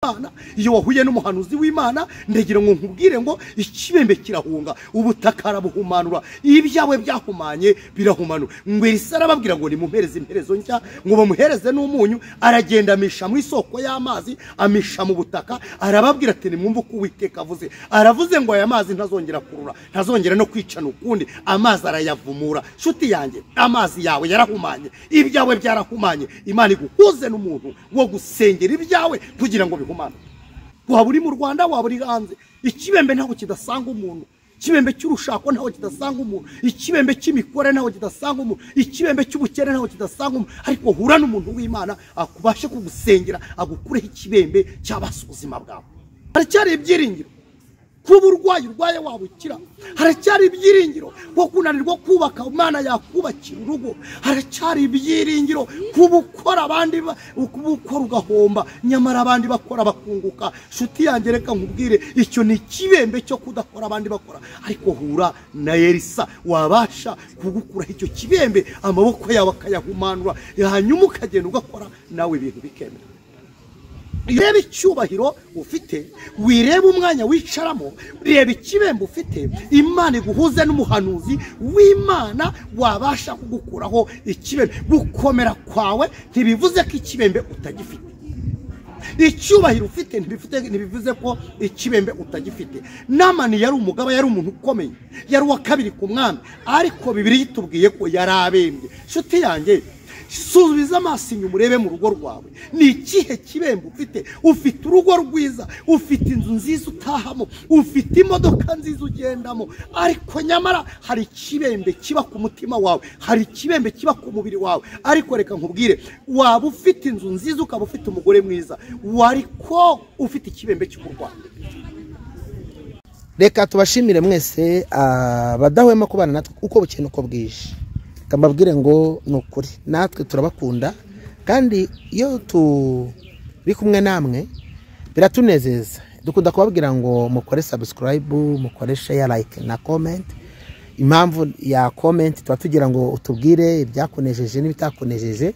w'Imana, iyo wahuye n'umuhanuzi w'Imana, ndagira ngo nkubwire ngo ikibembe kirahunga, ubutaka arabuhumanura, ibyawe byahumanye birahumanura. Ngo Elisa arababwira ngo nimuhereze imperezo nshya, ngo bamuhereze n'umunyu, aragenda amisha mu isoko y'amazi, amisha mu butaka, arababwira ati nimwumve uko Uwiteka avuze. Aravuze ngo aya mazi ntazongera kurura, ntazongera no kwicana ukundi, amazi arayavumura. Nshuti yanjye, amazi yawe yarahumanye, ibyawe byarahumanye, Imana iguhuze n'umuntu wo gusengera ibyawe kugira ngo bihumane. Waba uri mu Rwanda, waba uri hanze, ikibembe ntaho kidasanga umuntu, ikibembe cy'urushako ntaho kidasanga umuntu, ikibembe cy'imikore ntaho kidasanga umuntu, ikibembe cy'ubukene ntaho kidasanga umuntu. Ariko hura n'umuntu w'Imana akubashe kugusengera, agukureho ikibembe cyabasa ubuzima bwawe. Haracyari ibyiringiro kuba urwaye urwaye wabukira, haracyari ibyiringiro ko kunanirwa kubaka Imana yakubakira urugo, haracyari ibyiringiro kuba ukora abandi ukora ugahomba, nyamara abandi bakora bakunguka. Nshuti yanjye, reka nkubwire, icyo ni ikibembe cyo kudakora abandi bakora. Ariko hura na Elisa wabasha kugukuraho icyo kibembe, amaboko yawe akayahumanura, hanyuma ukagenda ugakora nawe ibintu bikemera. Reba icyubahiro ufite, wireba umwanya wicaramo, reba ikibembe ufite, Imana iguhuze n'umuhanuzi w'Imana wabasha kugukuraho ikibembe. Gukomera kwawe ntibivuze ko ikibembe utagifite, icyubahiro ufite ntibivuze ko ikibembe utagifite. Namani yari umugaba, yari umuntu ukomeye, yari uwa kabiri ku mwami, ariko Bibiliya itubwiye ko yari abembye. Nshuti yanjye, subiza amaso inyuma urebe mu rugo rwawe, ni ikihe kibembe ufite? Ufite urugo rwiza, ufite inzu nziza utahamo, ufite imodoka nziza ugendamo, ariko nyamara hari ikibembe kiba ku mutima wawe, hari ikibembe kiba ku mubiri wawe. Ariko reka nkubwire, waba ufite inzu nziza, ukaba ufite umugore mwiza, wariko ufite ikibembe cy'uburwayi. Reka tubashimire mwese abadahwema kubana natwe uko bukeye uko bwije. Mbabwire ngo ni ukuri natwe turabakunda, kandi iyo turi kumwe namwe biratunezeza. Dukunda kubabwira ngo mukore subscribe, mukore share, like na comment. Impamvu ya comment tuba tugira ngo utubwire ibyakunejeje n'ibitakunejeje,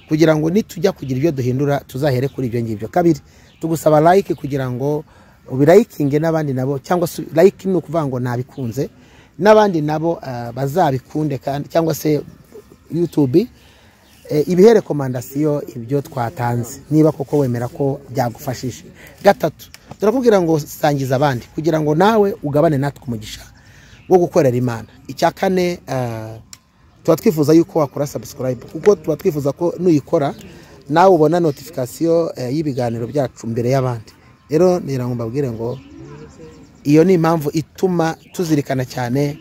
kugira ngo nitujya kugira ibyo duhindura tuzahere kuri ibyo ngibyo. Kabiri, tugusaba like kugira ngo ubirayikinge n'abandi nabo, cyangwa se like ni ukuvuga ngo nabikunze, n'abandi nabo bazabikunde, kandi cyangwa se YouTube ibihe rekomandasiyo ibyo twatanze, niba koko wemera ko byagufashije. Gatatu, turakubwira ngo sangiza abandi kugira ngo nawe ugabane natwe umugisha wo gukorera Imana. Icya kane, tuba twifuza yuko wakora subscribe, kuko tuba twifuza ko nuyikora nawe ubona notification y'ibiganiro byacu mbere y'abandi. Rero ngira ngo mbabwire ngo iyo ni impamvu ituma tuzirikana cyane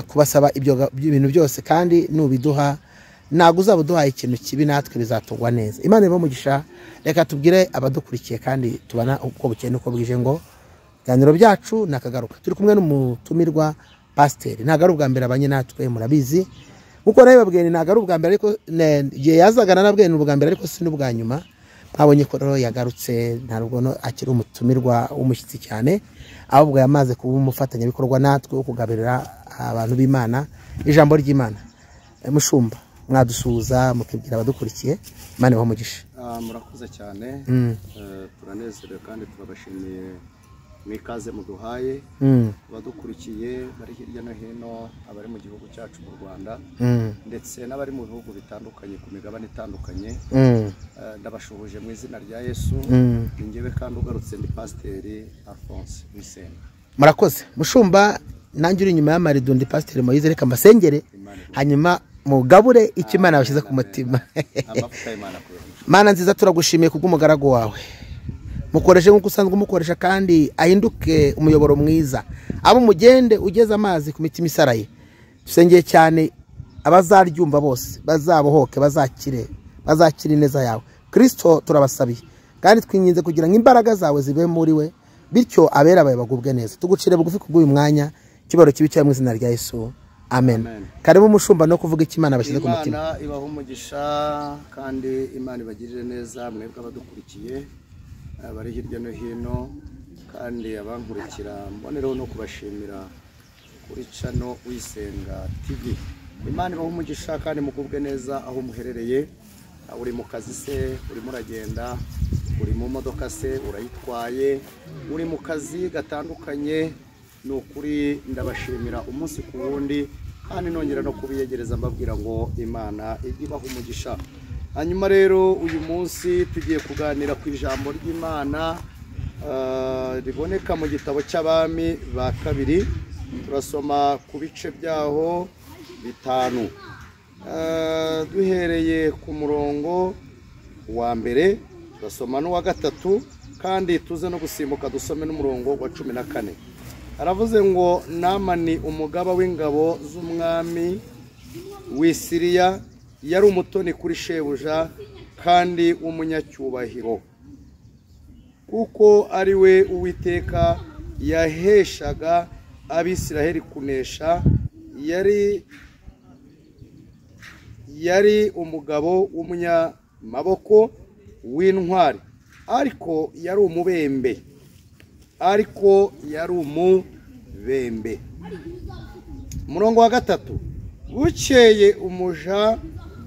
kubasaba ibyo bintu byose, kandi nubiduha ntabwo uzaba uduhaye ikintu kibi, natwe bizatugwa neza. Imana ibahe umugisha. Reka tubwire abadukurikiye kandi tubana uko bukeye n'uko bwije ngo ibiganiro byacu nakagaruka. Turi kumwe n'umutumirwa pasiteri, ntabwo ari ubwa mbere abanye natwe, murabizi nkuko nabibabwiye, ntabwo ari ubwa mbere, ariko igihe yazaga narabwiye ni ubwa mbere, ariko si n'ubwa nyuma. Mwabonye ko rero yagarutse, ntabwo akiri umutumirwa w'umushyitsi cyane, ahubwo yamaze kuba umufatanyabikorwa natwe wo kugaburira abantu b'Imana ijambo ry'Imana. Mushumba, mwadusuhuza mukibwira abadukurikiye. Imana ibahe umugisha. Murakoze cyane, turanezerewe kandi turabashimiye mwikaze muduhaye, abadukurikiye bari hirya no hino, abari mu gihugu cyacu mu Rwanda ndetse n'abari mu bihugu bitandukanye ku migabane itandukanye. Ndabashuhuje mu izina rya Yesu. Ni njyewe kandi ugarutse, ndi Pasiteri Alphonse Uyisenga. Murakoze mushumba, nanjye uri inyuma y'amarido ndi Pasiteri Moise. Reka mbasengere hanyuma mugabure icyo Imana yabashyize ku mutima. Amavuta y'Imana akubere. Mana nziza, turagushimiye kubw'umugaragu wawe, mukoreshe nk'uko usanzwe umukoresha, kandi ahinduke umuyoboro mwiza, abo umugende ugeze amazi ku mitima isaraye. Dusengeye cyane abazaryumva bose bazabohoke, bazakire, bazakire ineza yawe. Kristo turabasabiye kandi twinginze kugira ngo imbaraga zawe zibe muri we, bityo abera bawe bagubwe neza. Tugucire bugufi kubw'uyu mwanya, icyubahiro kibe cyawe mu izina rya Yesu, amen. Amen. Karibu mushumba no kuvuga icyo Imana bashyize ku mutima. Imana ibahe umugisha kandi Imana ibagirire neza mwebwe abadukurikiye bari hirya no hino, kandi abankurikira mbonereho no kubashimira kuri channel Uyisenga TV. Imana ibahe umugisha kandi mugubwe neza aho muherereye, uri mu kazi se, urimo uragenda, Uri mu modoka se urayitwaye, uri mu kazi gatandukanye, ni ukuri ndabashimira umunsi ku wundi, kandi nongera no kubiyegereza mbabwira ngo Imana ijye ibaha umugisha. Hanyuma rero uyu munsi tugiye kuganira ku ijambo ry'Imana riboneka mu gitabo cy'Abami ba kabiri. Turasoma ku bice byaho 5, duhereye ku murongo wa mbere turasoma n'uwa 3, kandi tuze no gusimbuka dusome n'umurongo wa 14. Aravuze ngo Namani umugaba w'ingabo z'umwami w'i Siriya yari umutoni kuri shebuja kandi w'umunyacyubahiro, kuko ari we Uwiteka yaheshaga Abisiraheli kunesha. Yari umugabo w'umunyamaboko w'intwari, ariko yari umubembe, Umurongo wa 3, bukeye umuja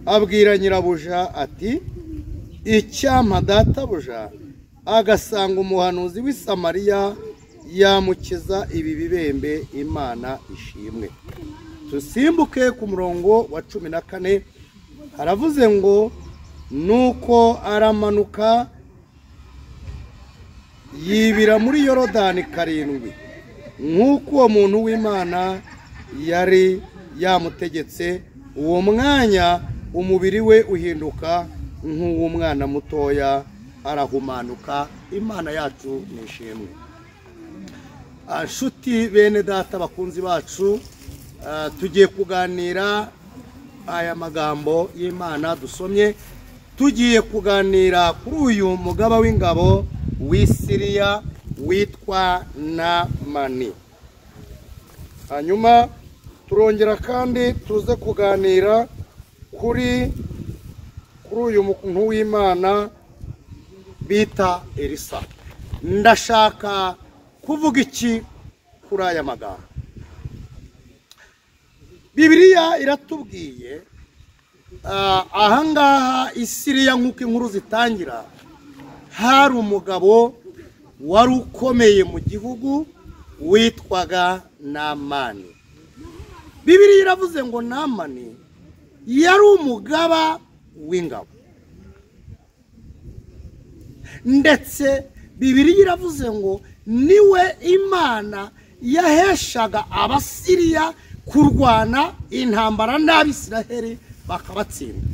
abwira nyirabuja ati icyampa databuja agasanga umuhanuzi w'i Samariya yamukiza ibi bibembe, Imana ishimwe. Tusimbuke ku murongo wa 14, haravuze ngo nuko aramanuka yibira muri Yorodani 7, nk'uko uwo muntu w'Imana yari yamutegetse. Uwo mwanya umubiri we uhinduka nk'uw'umwana mutoya, arahumanuka. Imana yacu ni ishimwe. Nshuti bene data bakunzi bacu, tugiye kuganira aya magambo y'Imana dusomye. Tugiye kuganira kuri uyu mugaba w'ingabo w'i Siriya witwa Namani. Hanyuma turongera kandi tuze kuganira kuri uyu muntu w'Imana bita Elisa. Ndashaka kuvuga iki kuri aya magambo? Bibiliya iratubwiye ahangaha i Siriya nk'uko inkuru zitangira, hari umugabo wari ukomeye mu gihugu witwaga Namani. Bibiliya iravuze ngo Namani yari umugaba w'ingabo, ndetse Bibiliya iravuze ngo niwe Imana yaheshaga Abasiriya kurwana intambara n'Abisiraheli bakabatsinda.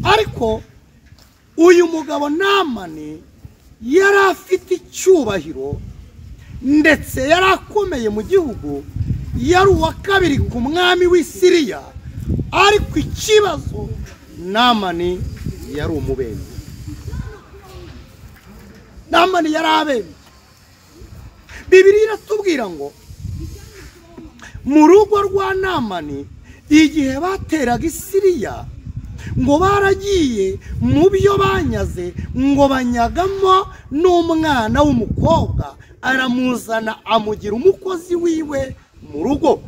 Ariko uyu mugabo Namani yari afite icyubahiro, ndetse yari akomeye mu gihugu, yari uwa kabiri ku mwami w'i Siriya. Ariko ikibazo, Namani yari umubembe. Namani yari abembe. Bibiliya iratubwira ngo mu rugo rwa Namani igihe bateraga i Siriya, ngo baragiye mu byo banyaze, ngo banyagamo n'umwana w'umukobwa, aramuzana amugira umukozi wiwe mu rugo.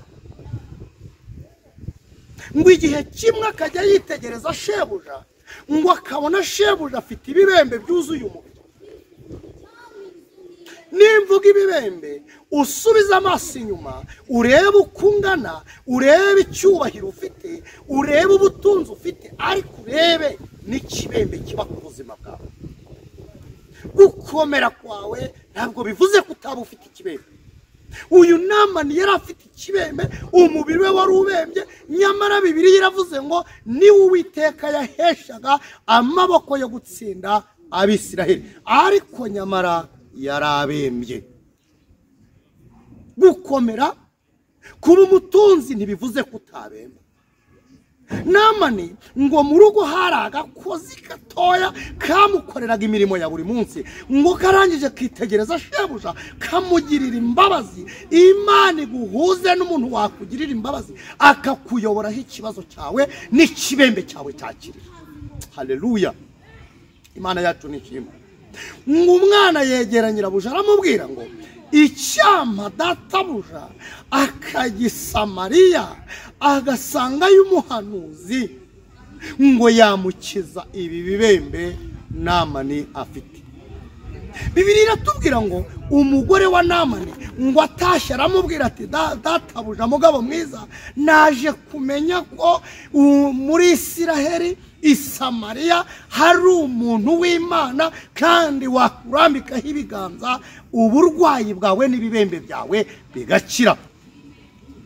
Ngo igihe kimwe akajya yitegereza shebuja, ngo akabona shebuja afite ibibembe byuzuye umubiri. Nimvuga ibibembe, usubiza amaso inyuma, urebe uko ungana, urebe icyubahiro ufite, urebe ubutunzi ufite, ariko urebe n'ikibembe kiba ku buzima bwawe. Gukomera kwawe ntabwo bivuze ko utaba ufite ikibembe. Uyu Namani yari afite ikibembe, umubiri we wari ubembye, nyamara Bibiliya iravuze ngo niwe Uwiteka yaheshaga amaboko yo gutsinda Abisiraheli, ariko nyamara yarabembye. Gukomera kuba umutunzi ntibivuze kutabemba. Namani ngo mu rugo hari agakozi gatoya kamukoreraga imirimo ya buri munsi, ngo karangije kitegereza shebuja kamugirira imbabazi. Imana iguhuze n'umuntu wakugirira imbabazi akakuyoboraho ikibazo cyawe n'ikibembe cyawe cyakirira. Haleluya, Imana yacu ni ishimwe. Ngo umwana yegera nyirabuja aramubwira ngo icyampa databuja akagisamariya agasanga y'umuhanuzi ngo yamukiza ibi bibembe Namani afite. Bibiliya iratubwira ngo umugore wa Namani ngo atashye aramubwira ati databuja mugabo mwiza, naje kumenya ko muri Isiraheli i Samariya hari umuntu w'Imana kandi wakurambikaho ibiganza uburwayi bwawe n'ibibembe byawe bigakira.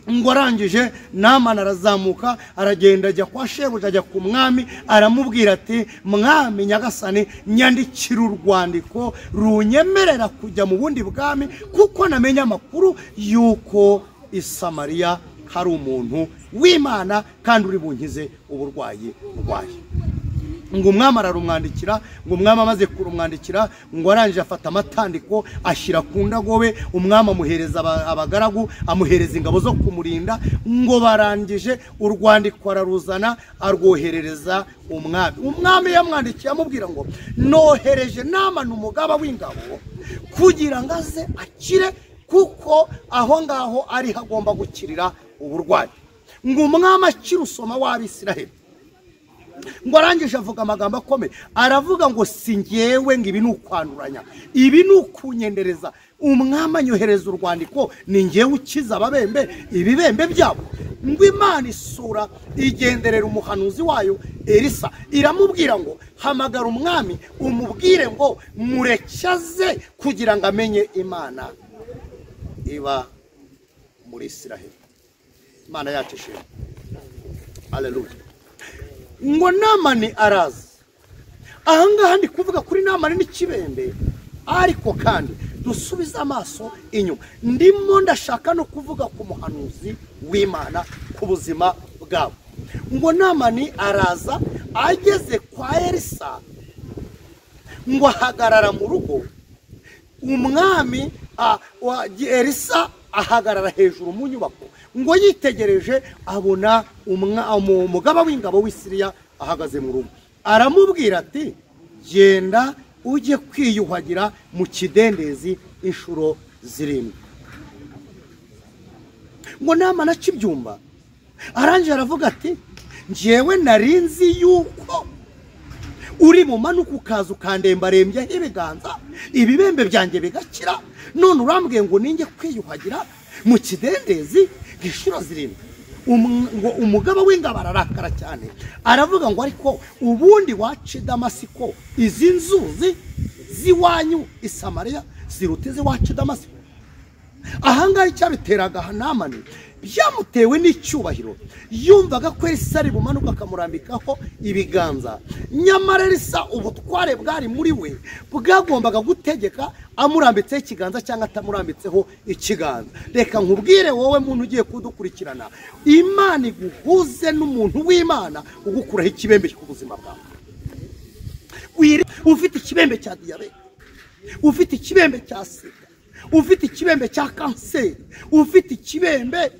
Ngo arangije Namani arazamuka aragenda ajya kwa shebuja, ajya ku mwami, aramubwira ati mwami nyagasani, nyandikira urwandiko runyemerera kujya mu bundi bwami kuko namenye amakuru yuko i Samariya hari umuntu w'Imana kandi uri bunkize uburwayi ndwaye. Ngo umwami ararumwandikira, ngo umwami amaze kurumwandikira ngo arangije afata amatandiko ashyira ku ndagobe, umwami amuhereza abagaragu, amuhereza ingabo zo kumurinda. Ngo barangije urwandiko araruzana arwoherereza umwami. Umwami yamwandikiye amubwira ngo nohereje Namani umugaba w'ingabo kugira ngo aze akire, kuko aho ngaho ari hagomba gukirira uburwayi. Ngo umwami akirusoma w'Abisiraheli ngo arangije avuga amagambo akomeye, aravuga ngo si ngewe, ngo ibi ni ukwanduranya, ibi ni ukunyendereza. Umwami anyohereza urwandiko, ni ngewe ukiza ababembe ibibembe byabo. Ngo Imana isura igenderera umuhanuzi wayo Elisa, iramubwira ngo hamagara umwami umubwire ngo murecaze kugira ngo amenye Imana iba muri Isiraheli. Imana yacu ishimwe, haleluya. Ngo Namani araza. Ahangaha ndi kuvuga kuri Namani n'ikibembe, ariko kandi dusubize amaso inyuma. Ndimo ndashaka no kuvuga ku muhanuzi w'Imana ku buzima bwabo. Ngo Namani araza ageze kwa Elisa, ngo ahagarara mu rugo. Umwami Elisa ahagarara hejuru mu nyubako, ngo yitegereje abona umugaba w'ingabo w'Isiriya ahagaze mu rugo. Aramubwira ati genda ujye kwiyuhagira mu kidendezi inshuro 7. Ngo Namani akibyumva arangije aravuga ati njyewe narinzi yuko uri bumanuka ukaza ukandembarembyaho ibiganza ibibembe byanjye bigakira, none urambwiye ngo ninjye kwiyuhagira mu kidendezi inshuro 7. Ngo umugaba w'ingabo ararakara cyane, aravuga ngo ariko ubundi wacu Damasiko izi nzuzi z'iwanyu i Samariya ziruta iz'iwacu Damasiko. Ahangaha icyabiteraga Namani byamutewe n'icyubahiro, yumvaga ko Elisa ari bumanuka akamurambikaho ibiganza. Nyamara Elisa ubutware bwari muri we bwagombaga gutegeka amurambitseho ikiganza cyangwa atamurambitseho ikiganza. Reka nkubwire wowe muntu ugiye kudukurikirana, Imana iguhuze n'umuntu w'Imana ugukuraho ikibembe ku buzima bwawe. Ufite ikibembe cya diyabete, ufite ikibembe cya sida, ufite ikibembe cya kanseri, ufite ikibembe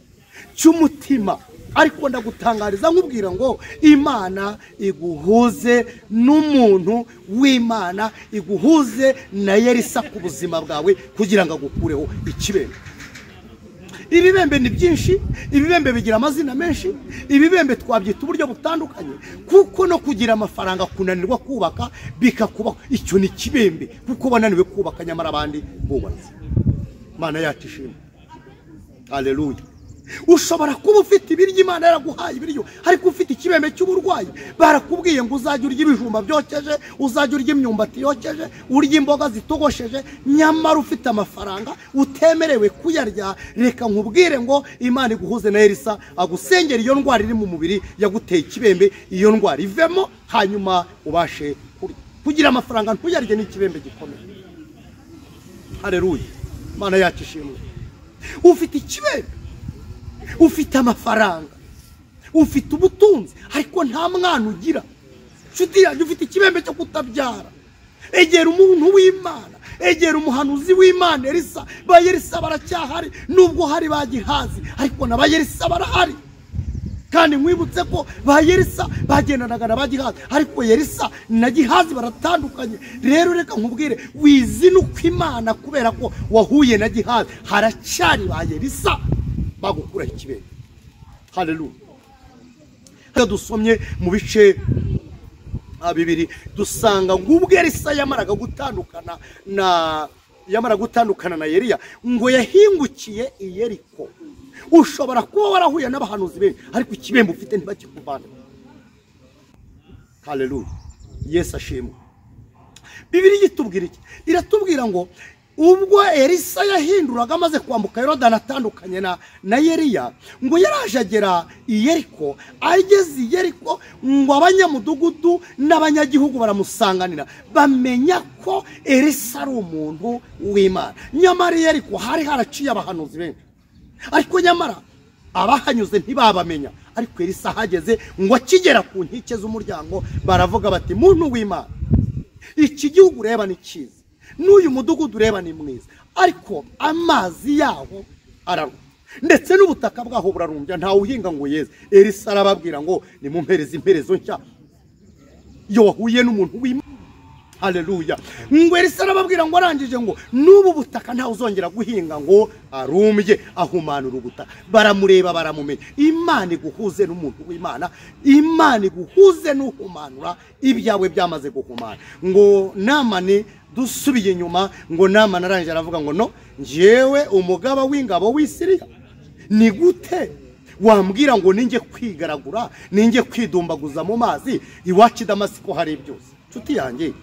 cy'umutima, ariko ndagutangariza nkubwira ngo Imana iguhuze n'umuntu w'Imana, iguhuze na Elisa ku buzima bwawe kugira ngo agukureho ikibembe. Ibibembe ni byinshi, ibibembe bigira amazina menshi, ibibembe twabyita uburyo butandukanye, kuko no kugira amafaranga kunanirwa kubaka bikakubaho, icyo ni kibembe, kuko bananiwe kubaka nyamara abandi bubatse. Imana yacu ishimwe, haleluya. Ushobora kuba ufite ibiryo Imana yaraguhaye ibiryo, ariko ufite ikibembe cy'uburwayi. Barakubwiye ngo uzajya urya ibijumba byokeje, uzajya urya imyumbati yokeje, urya imboga zitogosheje, nyamara ufite amafaranga utemerewe kuyarya. Reka nkubwire ngo Imana iguhuze na Elisa agusengera iyo ndwara iri mu mubiri yaguteye ikibembe, iyo ndwara ivemo, hanyuma ubashe kurya. Kugira amafaranga ntuyarye ni ikibembe gikomeye. Haleluya, Imana yacu ishimwe. Ufite ikibembe, ufite amafaranga, ufite ubutunzi, ariko nta mwana ugira. Nshuti yanjye, ufite ikibembe cyo kutabyara. Egera umuntu w'Imana, egera umuhanuzi w'Imana Elisa. Ba Elisa baracyahari, nubwo hari ba Gihazi, ariko na ba Elisa barahari. Kandi nkwibutse ko ba Elisa bagendanaga na ba Gihazi, ariko Elisa na Gihazi baratandukanye. Rero reka nkubwire, wizinuka Imana kubera ko wahuye na Gihazi, haracyari ba Elisa bagukuraho ikibembe. Haleluya. Dusomye mu bice 2 dusanga ngo ubwo Elisa yamaraga gutandukana na Eliya ngo yahingukiye i Yeriko. Ushobora kuba warahuye n'abahanuzi benshi ariko ikibembe ufite ntibakikuvana. Haleluya, Yesu ashimwe. Bibiliya itubwira iki? Iratubwira ngo ubwo Elisa yahinduraga amaze kwambuka Yorodani atandukanye na Eliya, ngo yaraje agera i Yeriko. Ageze i Yeriko ngo abanyamudugudu n'abanyagihugu baramusanganira, bamenya ko Elisa ari umuntu w'Imana. Nyamara i Yeriko hari haraciye abahanuzi benshi, ariko nyamara abahanyuze ntibabamenya. Ariko Elisa ahageze ngo akigera ku nkike z'umuryango baravuga bati muntu w'Imana, iki gihugu ureba ni cyiza, n'uyu mudugudu ureba ni mwiza, ariko amazi yaho ararumbya ndetse n'ubutaka bwaho burarumbya, ntawe uhinga ngo yeze. Elisa arababwira ngo nimumpereze imperezo nshya. Iyo wahuye n'umuntu w'Imana, haleluya, ngo Elisa arababwira ngo arangije ngo n'ubu butaka ntawe uzongera guhinga ngo arumbye, ahumanura ubutaka. Baramureba baramumenya. Imana iguhuze n'umuntu w'Imana, Imana iguhuze n'uhumanura ibyawe byamaze guhumana. Ngo Namani dusubiye inyuma, ngo Namani arangije aravuga ngo no, njyewe umugaba w'ingabo w'Isiriya, ni gute wambwira ngo ninjye kwigaragura, ninjye kwidumbaguza mu mazi? Iwacu i Damasiko hari byose. Nshuti yanjye,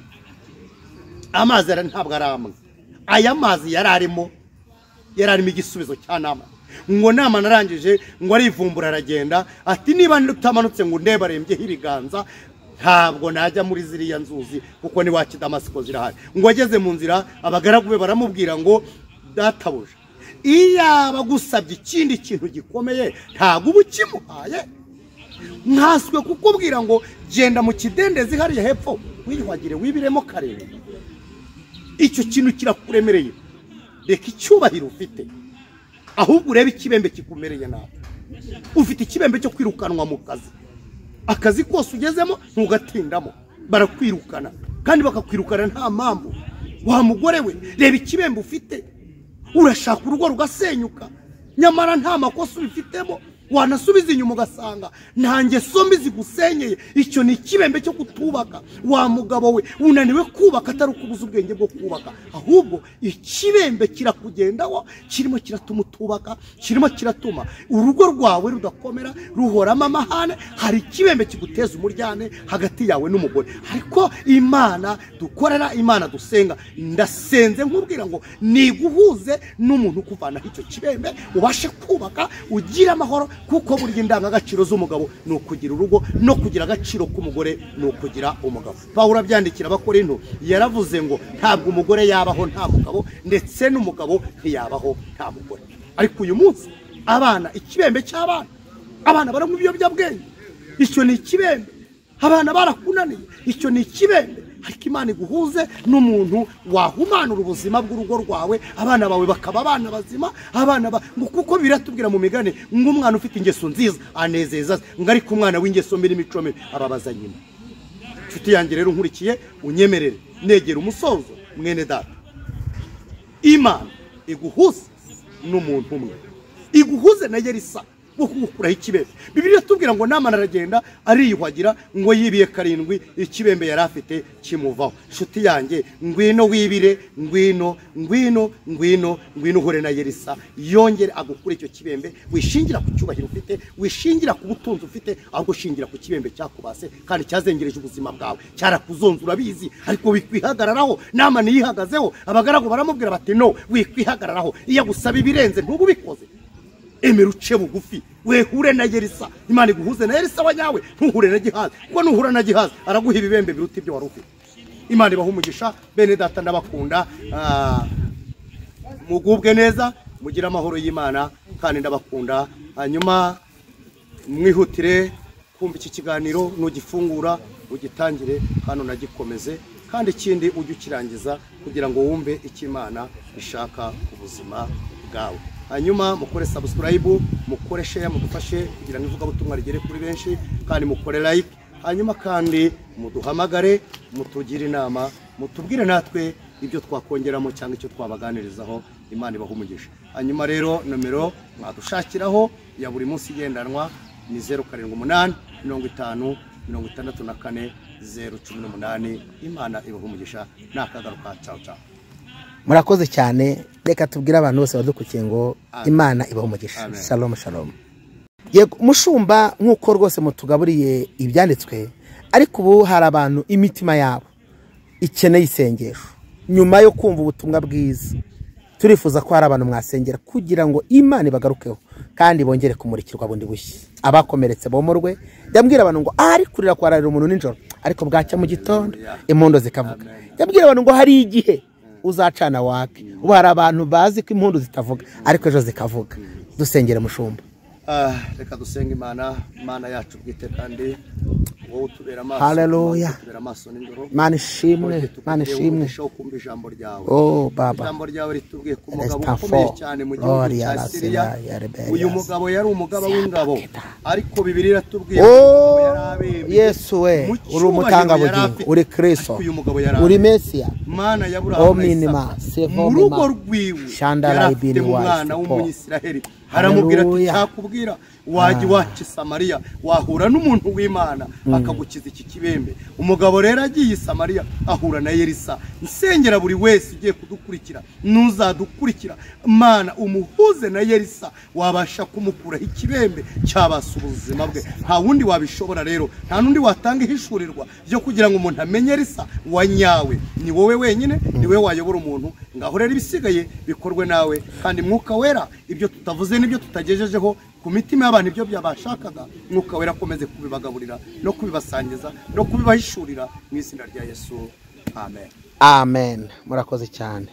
amazi ntabwo ari amwe. Aya mazi yari arimo igisubizo cya Namani. Ngo Namani arangije ngo arivumbura aragenda, ati niba utamanutse ngo ndebarembyeho ibiganza ntabwo najya muri ziriya nzuzi kuko ni wacu Damasiko zirahari. Ngo ageze mu nzira abagaragu be baramubwira ngo databuja, iyaba gusabye ikindi kintu gikomeye ntabwo uba ukimuhaye, nkaswe kukubwira ngo genda mu kidendezi hariya hepfo wiyuhagire wibiremo karindwi. Icyo kintu kirakuremereye, reka icyubahiro ufite, ahubwo urebe ikibembe kikumereye nabi. Ufite ikibembe cyo kwirukanwa mu kazi, akazi kose ugezemo ntugatindamo, barakwirukana kandi bakakwirukana nta mpamvu. Wa mugore we, reba ikibembe ufite, urashaka urugo rugasenyuka nyamara nta makosa ubifitemo, wanasubiza inyuma ugasanga nta ngeso mbi zigusenyeye. Icyo ni ikibembe cyo kutubaka. Wa mugabo we, unaniwe kubaka atari ukubuza ubwenge bwo kubaka, ahubwo ikibembe kirakugendaho, kirimo kiratuma utubaka, kirimo kiratuma urugo rwawe rudakomera, ruhoramo amahane. Hari ikibembe kiguteza umuryane hagati yawe n'umugore. Ariko Imana dukorera, Imana dusenga, ndasenze nkubwira ngo niguhuze n'umuntu ukuvanaho icyo kibembe, ubashe kubaka ugira amahoro. Kuko burya indangagaciro z'umugabo ni ukugira urugo, no kugira agaciro k'umugore ni ukugira umugabo. Pawulo abyandikira Abakorinto yaravuze ngo ntabwo umugore yabaho nta mugabo, ndetse n'umugabo ntiyabaho nta mugore. Ariko uyu munsi abana, ikibembe cy'abana, abana baranywa ibiyobyabwenge, icyo ni ikibembe. Abana barakunaniye, icyo ni ikibembe. Ariko Imana iguhuze n'umuntu wahumanura ubuzima bw'urugo rwawe, abana bawe bakaba abana bazima, abana ngo kuko biratubwira mu migani ngo umwana ufite ingeso nziza anezeza, ngo ariko umwana w'ingeso mbi n'imico mibi ababaza nyina. Nshuti yanjye rero nkurikiye, unyemerere negera umusozo mwene data. Imana iguhuze n'umuntu umwe, iguhuze na Elisa wo kugukuraho ikibembe. Bibiliya itubwira ngo Namani aragenda ariyuhagira ngo yibiye karindwi, ikibembe yari afite kimuvaho. Nshuti yanjye, ngwino wibire, ngwino ngwino ngwino ngwino uhure na Elisa, yongere agukure icyo kibembe. Wishingira ku cyubahiro ufite, wishingira ku butunzi ufite, ahubwo shingira ku kibembe cyakubase kandi cyazengereje ubuzima bwawe, cyarakuzonze urabizi, ariko wikwihagararaho. Namani yihagazeho, abagaragu baramubwira bati no, wikwihagararaho, iyo agusaba ibirenze ntububikoze. Emera uce bugufi, wehure na Elisa. Imana iguhuze na Elisa wanyawe, ntuhure na Gihazi, kuko nuhura na Gihazi araguha ibibembe biruta ibyo wari ufite. Imana ibahe umugisha bene data, ndabakunda, mugubwe neza, mugire amahoro y'Imana kandi ndabakunda. Hanyuma mwihutire kumva iki kiganiro, nugifungura ugitangire kandi unagikomeze, kandi ikindi ujye ukirangiza kugira ngo wumve icyo Imana ishaka ku buzima bwawe. Hanyuma mukore subscribe, mukore share, mudufashe kugira ngo ivugabutumwa rigere kuri benshi, kandi mukore like. Hanyuma kandi muduhamagare, mutugire inama, mutubwire natwe ibyo twakongeramo cyangwa icyo twabaganirizaho. Imana ibahe umugisha. Hanyuma rero nomero mwadushakiraho ya buri munsi igendanwa ni 078 50 64 018. Imana ibahe umugisha, nakagaruka. Ciao ciao. Murakoze cyane, reka tubwire abantu bose badukurikiye ngo Imana ibahe umugisha. Shalom shalom. Yego mushumba, nkuko rwose mutugaburiye ibyanditswe, ariko ubu hari abantu imitima yabo ikeneye isengesho nyuma yo kumva ubutumwa bwiza. Turifuza ko hari abantu mwasengera kugira ngo Imana ibagarukeho kandi bongere kumurikirwa bundi bushya, abakomeretse bomorwe. Ndabwira abantu ngo ari kurira kwararira umuntu nijoro, ariko bwacya mu gitondo impundu zikavuga. Ndabwira abantu ngo hari igihe uzacana wake. Ubu hari abantu bazi ko impundu zitavuga, ariko ejo zikavuga. Dusengere mushumba. Reka dusenge Imana, Imana yacu bwite, kandi wowe utubera amaso. Haleluya. Utubera amaso nijoro. Mana ishimwe, Mana ishimwe. Kumva ijambo ryawe. Oh baba. Ijambo ryawe ritubwiye ku mugabo ukomeye cyane mu gihugu cya Siriya. Uyu mugabo yari umugaba w'ingabo, ariko Bibiliya iratubwiye ko Yesu we uri umutanga bugingo, uri Kristo, uri Mesiya. Mana ya Aburahamu na Isaka, mu rugo rwiwe yari umwana w'Umuyisiraheli. Aramubwira ati cyakubwira wajya iwacu i Samariya wahura n'umuntu w'Imana akagukiza iki kibembe. Umugabo rero agiye i Samariya ahura na Elisa. Nsengera buri wese ugiye kudukurikira n'uzadukurikira, Mana umuhuze na Elisa wabasha kumukuraho ikibembe cyabasa ubuzima bwe. Nta wundi wabishobora rero, nta n'undi watanga ihishurirwa ryo kugira ngo umuntu amenye Elisa wa nyawe. Ni wowe wenyine, ni wowe wayobora umuntu. Ngaho rero ibisigaye bikorwe nawe, kandi Mwuka Wera ibyo tutavuze n'ibyo tutagejejeho ku mitima y'abantu ibyo byabashakaga, Mwuka Wera akomeze kubibagaburira no kubibasangiza no kubibahishurira mu izina rya Yesu. Amen. Amen. Murakoze cyane.